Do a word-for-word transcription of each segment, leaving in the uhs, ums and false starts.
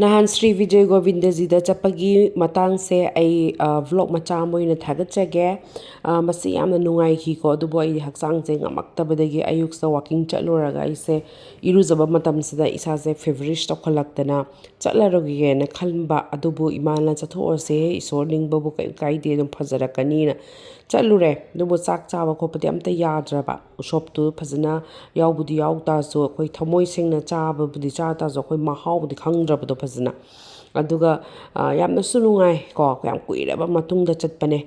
ꯅꯍꯥꯟ ꯁ꯭ꯔꯤ ꯕꯤꯖꯣꯏ ꯒꯣꯕꯤꯟꯗꯖꯤꯗ ꯆꯠꯄꯒꯤ ꯃꯇꯥꯡꯁꯦ ꯑꯩ ꯕ꯭ꯂꯣꯛ ꯃꯆꯥ ꯑꯃ ꯑꯣꯏꯅ ꯊꯥꯒꯠꯆꯒꯦ꯫ ꯃꯁꯤ ꯌꯥꯝꯅ ꯅꯨꯡꯉꯥꯏꯈꯤꯀꯣ꯫ ꯑꯗꯨꯕꯨ ꯑꯩ ꯍꯛꯆꯥꯡꯁꯦ ꯉꯝꯃꯛꯇꯕꯗꯒꯤ ꯑꯌꯨꯛꯁꯤꯗ ꯋꯥꯛꯀꯤꯡ ꯆꯠꯂꯨꯔꯒ ꯑꯩꯁꯦ ꯏꯔꯨꯖꯕ ꯃꯇꯝꯁꯤꯗ ꯏꯁꯥꯁꯦ ꯐꯤꯚꯔꯤꯁ ꯇꯧꯈꯠꯂꯛꯇꯅ ꯆꯠꯂꯔꯣꯏꯒꯦꯅ ꯈꯟꯕ꯫ ꯑꯗꯨꯕꯨ ꯏꯃꯥꯅ "ꯆꯠꯊꯣꯛꯑꯁꯦ, ꯏꯁꯣꯔ ꯅꯤꯡꯕꯕꯨ ꯀꯔꯤꯝ ꯀꯥꯏꯗꯦ, ꯑꯗꯨꯝ ꯐꯖꯔꯛꯀꯅꯤꯅ" ꯆꯠꯂꯨꯔꯦ꯫ ꯑꯗꯨꯕꯨ ꯆꯥꯛ ꯆꯥꯕ ꯈꯣꯠꯄꯗꯤ ꯑꯝꯇ ꯌꯥꯗ꯭ꯔꯕ꯫ ꯎꯁꯣꯞꯇꯨ ꯐꯖꯅ ꯌꯥꯎꯕꯨꯗꯤ ꯌꯥꯎ ꯇꯥꯔꯁꯨ, ꯑꯩꯈꯣꯏ ꯊꯃꯣꯏ ꯁꯦꯡꯅ ꯆꯥꯕꯕꯨꯗꯤ ꯆꯥ ꯇꯥꯔꯁꯨ, ꯑꯩꯈꯣꯏ ꯃꯍꯥꯎꯕꯨꯗꯤ ꯈꯪꯗ꯭ꯔꯕꯗꯣ ꯐꯖꯅ꯫ ꯑꯗꯨꯒ ꯌꯥꯝꯅꯁꯨ ꯅꯨꯡꯉꯥꯏ ꯀꯣ, ꯌꯥꯝ ꯀꯨꯏꯔꯕ ꯃꯇꯨꯡꯗ ꯆꯠꯄꯅꯦ꯫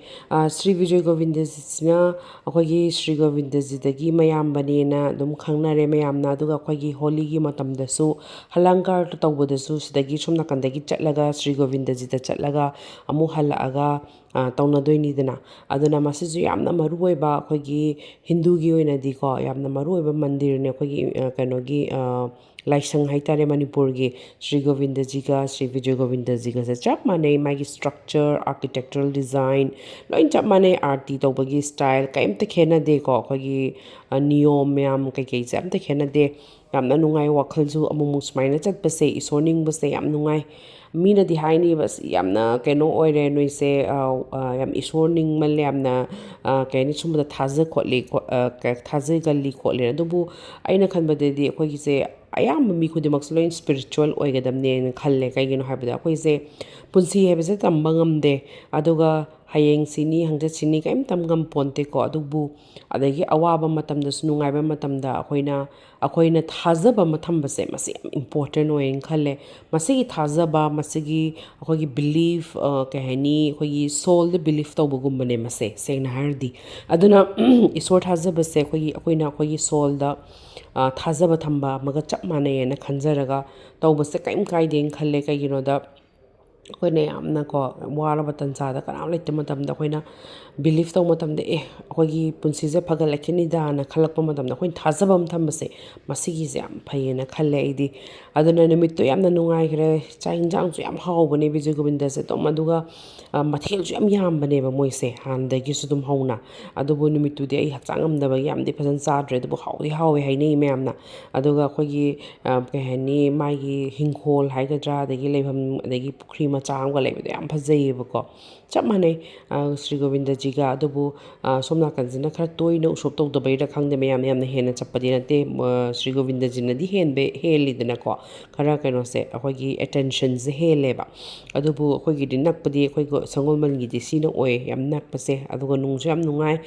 ꯁ꯭ꯔꯤ ꯕꯤꯖꯣꯏ ꯒꯣꯕꯤꯟꯗꯖꯤꯁꯤꯅ ꯑꯩꯈꯣꯏꯒꯤ ꯁ꯭ꯔꯤ ꯒꯣꯕꯤꯟꯗꯖꯤꯗꯒꯤ ꯃꯌꯥꯝꯕꯅꯦꯅ ꯑꯗꯨꯝ ꯈꯪꯅꯔꯦ ꯃꯌꯥꯝꯅ꯫ ꯑꯗꯨꯒ ꯑꯩꯈꯣꯏꯒꯤ ꯍꯣꯂꯤꯒꯤ ꯃꯇꯝꯗꯁꯨ ꯍꯂꯪꯀꯥꯔ ꯇꯧꯕꯗꯁꯨ ꯁꯤꯗꯒꯤ ꯁꯣꯝ ꯅꯥꯀꯟꯗꯒꯤ ꯆꯠꯂꯒ ꯁ꯭ꯔꯤ ꯒꯣꯕꯤꯟꯗꯖꯤꯗ ꯆꯠꯂꯒ ꯑꯃꯨꯛ ꯍꯜꯂꯛꯑꯒ ꯇꯧꯅꯗꯣꯏꯅꯤꯗꯅ꯫ ꯑꯗꯨꯅ ꯃꯁꯤꯁꯨ ꯌꯥꯝꯅ ꯃꯔꯨ ꯑꯣꯏꯕ, ꯑꯩꯈꯣꯏꯒꯤ ꯍꯤꯟꯗꯨꯒꯤ ꯑꯣꯏꯅꯗꯤꯀꯣ ꯌꯥꯝꯅ ꯃꯔꯨ ꯑꯣꯏꯕ ꯃꯟꯗꯤꯔꯅꯦ꯫ ꯑꯩꯈꯣꯏꯒꯤ ꯀꯩꯅꯣꯒꯤ ꯂꯥꯏꯁꯪ ꯍꯥꯏꯇꯥꯔꯦ, ꯃꯅꯤꯄꯨꯔꯒꯤ ꯁ꯭ꯔꯤ ꯒꯣꯕꯤꯟꯗꯖꯤꯒ ꯁ꯭ꯔꯤ ꯕꯤꯖꯣꯏ ꯒꯣꯕꯤꯟꯗꯖꯤꯒꯁꯦ ꯆꯞ ꯃꯥꯟꯅꯩ꯫ ꯃꯥꯒꯤ ꯁ꯭ꯇ꯭ꯔꯛꯆꯔ, ꯑꯥꯔꯀꯤꯇꯦꯛꯆꯔꯦꯜ ꯗꯤꯖꯥꯏꯟ ꯂꯣꯏ ꯆꯞ ꯃꯥꯟꯅꯩ꯫ ꯑꯥꯔꯇꯤ ꯇꯧꯕꯒꯤ ꯁ꯭ꯇꯥꯏꯜ ꯀꯩꯝꯇ ꯈꯦꯠꯅꯗꯦꯀꯣ꯫ ꯑꯩꯈꯣꯏꯒꯤ ꯅꯤꯌꯣꯝ ꯃꯌꯥꯝ ꯀꯩꯀꯩꯁꯦ ꯑꯝꯇ ꯈꯦꯠꯅꯗꯦ꯫ ꯌꯥꯝꯅ ꯅꯨꯡꯉꯥꯏ꯫ ꯋꯥꯈꯜꯁꯨ ꯑꯃꯨꯛ ꯑꯃꯨꯛ ꯁꯨꯃꯥꯏꯅ ꯆꯠꯄꯁꯦ, ꯏꯁꯣꯔ ꯅꯤꯡꯕꯁꯦ ꯌꯥꯝ ꯅꯨꯡꯉꯥꯏ꯫ ꯃꯤꯅꯗꯤ ꯍꯥꯏꯅꯤꯕ, "ꯑꯁ, ꯌꯥꯝꯅ ꯀꯩꯅꯣ ꯑꯣꯏꯔꯦ ꯅꯣꯏꯁꯦ, ꯌꯥꯝ ꯏꯁꯣꯔ ꯅꯤꯡꯃꯜꯂꯦ, ꯌꯥꯝꯅ ꯀꯩ ꯍꯥꯏꯅꯤ, ꯁꯨꯝꯕꯗ ꯊꯥꯖ ꯈꯣꯠꯂꯤ, ꯊꯥꯖꯒꯜꯂꯤ ꯈꯣꯠꯂꯤ"꯫ ꯑꯗꯨꯕꯨ ꯑꯩꯅ ꯈꯟꯕꯗꯗꯤ ꯑꯩꯈꯣꯏꯒꯤꯁꯦ ꯑꯌꯥꯝꯕ ꯃꯤ ꯈꯨꯗꯤꯡꯃꯛꯁꯦ ꯂꯣꯏ ꯏꯁꯄꯤꯔꯤꯆꯨꯋꯦꯜ ꯑꯣꯏꯒꯗꯕꯅꯦꯅ ꯈꯜꯂꯦ꯫ ꯀꯩꯒꯤꯅꯣ ꯍꯥꯏꯕꯗ ꯑꯩꯈꯣꯏꯁꯦ ꯄꯨꯟꯁꯤ ꯍꯥꯏꯕꯁꯦ ꯇꯝꯕ ꯉꯝꯗꯦ꯫ ꯑꯗꯨꯒ ꯍꯌꯦꯡ ꯁꯤꯅꯤ, ꯍꯪꯆꯤꯠ ꯁꯤꯅꯤ, ꯀꯔꯤꯝ ꯇꯝ ꯉꯝꯄꯣꯟꯇꯦꯀꯣ꯫ ꯑꯗꯨꯕꯨ ꯑꯗꯒꯤ ꯑꯋꯥꯕ ꯃꯇꯝꯗꯁꯨ, ꯅꯨꯡꯉꯥꯏꯕ ꯃꯇꯝꯗ ꯑꯩꯈꯣꯏꯅ, ꯑꯩꯈꯣꯏꯅ ꯊꯥꯖꯕ ꯑꯃ ꯊꯝꯕꯁꯦ, ꯃꯁꯤ ꯌꯥꯝ ꯏꯝꯄꯣꯔꯇꯦꯟ ꯑꯣꯏꯌꯦꯅ ꯈꯜꯂꯦ꯫ ꯃꯁꯤꯒꯤ ꯊꯥꯖꯕ, ꯃꯁꯤꯒꯤ ꯑꯩꯈꯣꯏꯒꯤ ꯕꯤꯂꯤꯐ, ꯀꯩ ꯍꯥꯏꯅꯤ, ꯑꯩꯈꯣꯏꯒꯤ ꯁꯣꯜꯗ ꯕꯤꯂꯤꯐ ꯇꯧꯕꯒꯨꯝꯕꯅꯦ ꯃꯁꯦ, ꯁꯦꯡꯅ ꯍꯥꯏꯔꯗꯤ꯫ ꯑꯗꯨꯅ ꯏꯁꯣꯔ ꯊꯥꯖꯕꯁꯦ ꯑꯩꯈꯣꯏꯒꯤ, ꯑꯩꯈꯣꯏꯅ ꯑꯩꯈꯣꯏꯒꯤ ꯁꯣꯜꯗ ꯊꯥꯖꯕ ꯊꯝꯕ ꯑꯃꯒ ꯆꯞ ꯃꯥꯟꯅꯩꯌꯦꯅ ꯈꯟꯖꯔꯒ ꯇꯧꯕꯁꯦ ꯀꯔꯤꯝ ꯀꯥꯏꯗꯦꯅ ꯈꯜꯂꯦ꯫ ꯀꯩꯒꯤꯅꯣꯗ ꯑꯩꯈꯣꯏꯅ ꯌꯥꯝꯅꯀꯣ ꯋꯥꯔꯕ ꯇꯟꯖꯥꯗ, ꯀꯅꯥꯝ ꯂꯩꯇꯕ ꯃꯇꯝꯗ ꯑꯩꯈꯣꯏꯅ ꯕꯤꯂꯤꯐ ꯇꯧꯕ ꯃꯇꯝꯗ, ꯑꯦ, ꯑꯩꯈꯣꯏꯒꯤ ꯄꯨꯟꯁꯤꯁꯦ ꯐꯒꯠꯂꯛꯈꯤꯅꯤꯗꯥꯅ ꯈꯜꯂꯛꯄ ꯃꯇꯝꯗ ꯑꯩꯈꯣꯏꯅ ꯊꯥꯖꯕ ꯑꯃ ꯊꯝꯕꯁꯦ, ꯃꯁꯤꯒꯤꯁꯦ ꯌꯥꯝ ꯐꯩꯌꯦꯅ ꯈꯜꯂꯦ ꯑꯩꯗꯤ꯫ ꯑꯗꯨꯅ ꯅꯨꯃꯤꯠꯇꯣ ꯌꯥꯝꯅ ꯅꯨꯡꯉꯥꯏꯈ꯭ꯔꯦ꯫ ꯆꯥꯛ ꯌꯦꯟꯁꯥꯡꯁꯨ ꯌꯥꯝ ꯍꯥꯎꯕꯅꯦ ꯕꯤꯖꯣꯏ ꯒꯣꯕꯤꯟꯗꯁꯦ ꯑꯗꯨꯝ, ꯑꯗꯨꯒ ꯑ, ꯃꯊꯦꯜꯁꯨ ꯌꯥꯝ ꯌꯥꯝꯕꯅꯦꯕ ꯃꯣꯏꯁꯦ ꯍꯥꯟꯅꯗꯒꯤꯁꯨ ꯑꯗꯨꯝ ꯍꯧꯅ꯫ ꯑꯗꯨꯕꯨ ꯅꯨꯃꯤꯠꯇꯨꯗꯤ ꯑꯩ ꯍꯛꯆꯥꯡ ꯉꯝꯗꯕꯒꯤ ꯌꯥꯝꯗꯤ ꯐꯖꯅ ꯆꯥꯗ꯭ꯔꯦ, ꯑꯗꯨꯕꯨ ꯍꯥꯎꯗꯤ ꯍꯥꯎꯋꯦ ꯍꯥꯏꯅꯩ ꯃꯌꯥꯝꯅ꯫ ꯑꯗꯨꯒ ꯑꯩꯈꯣꯏꯒꯤ, ꯑ, ꯀꯩ ꯍꯥꯏꯅꯤ, ꯃꯥꯒꯤ ꯍꯤꯡꯈꯣꯜ ꯍꯥꯏꯒꯗ꯭ꯔꯥ, ꯑꯗꯒꯤ ꯂꯩꯐꯝ, ꯑꯗꯒꯤ ꯄꯨꯈ꯭ꯔꯤ ꯃꯆꯥ ꯑꯃꯒ ꯂꯩꯕꯗꯣ ꯌꯥꯝ ꯐꯖꯩꯌꯦꯕꯀꯣ꯫ ꯆꯞ ꯃꯥꯟꯅꯩ, ꯑ, ꯁ꯭ꯔꯤ ꯒꯣꯕꯤꯟꯗꯖꯤꯒ꯫ ꯑꯗꯨꯕꯨ, ꯑ, ꯁꯣꯝ ꯅꯥꯀꯟꯁꯤꯅ ꯈꯔ ꯇꯣꯏꯅ ꯎꯁꯣꯞ ꯇꯧꯗꯕꯩꯔꯥ ꯈꯪꯗꯦ, ꯃꯌꯥꯝ ꯌꯥꯝꯅ ꯍꯦꯟꯅ ꯆꯠꯄꯗꯤ ꯅꯠꯇꯦ꯫ ꯑ, ꯁ꯭ꯔꯤ ꯒꯣꯕꯤꯟꯗꯖꯤꯅꯗꯤ ꯍꯦꯟꯕ, ꯍꯦꯜꯂꯤꯗꯅꯀꯣ꯫ ꯈꯔ ꯀꯩꯅꯣꯁꯦ, ꯑꯩꯈꯣꯏꯒꯤ ꯑꯦꯇꯦꯟꯁꯟꯁꯦ ꯍꯦꯜꯂꯦꯕ꯫ ꯑꯗꯨꯕꯨ ꯑꯩꯈꯣꯏꯒꯤꯗꯤ ꯅꯛꯄꯗꯤ, ꯑꯩꯈꯣꯏ ꯒꯣ-, ꯁꯪꯒꯣꯜꯕꯟꯒꯤꯗꯤ ꯁꯤꯅ ꯑꯣꯏ ꯌꯥꯝ ꯅꯛꯄꯁꯦ꯫ ꯑꯗꯨꯒ ꯅꯨꯡꯁꯨ ꯌꯥꯝ ꯅꯨꯡꯉꯥꯏ꯫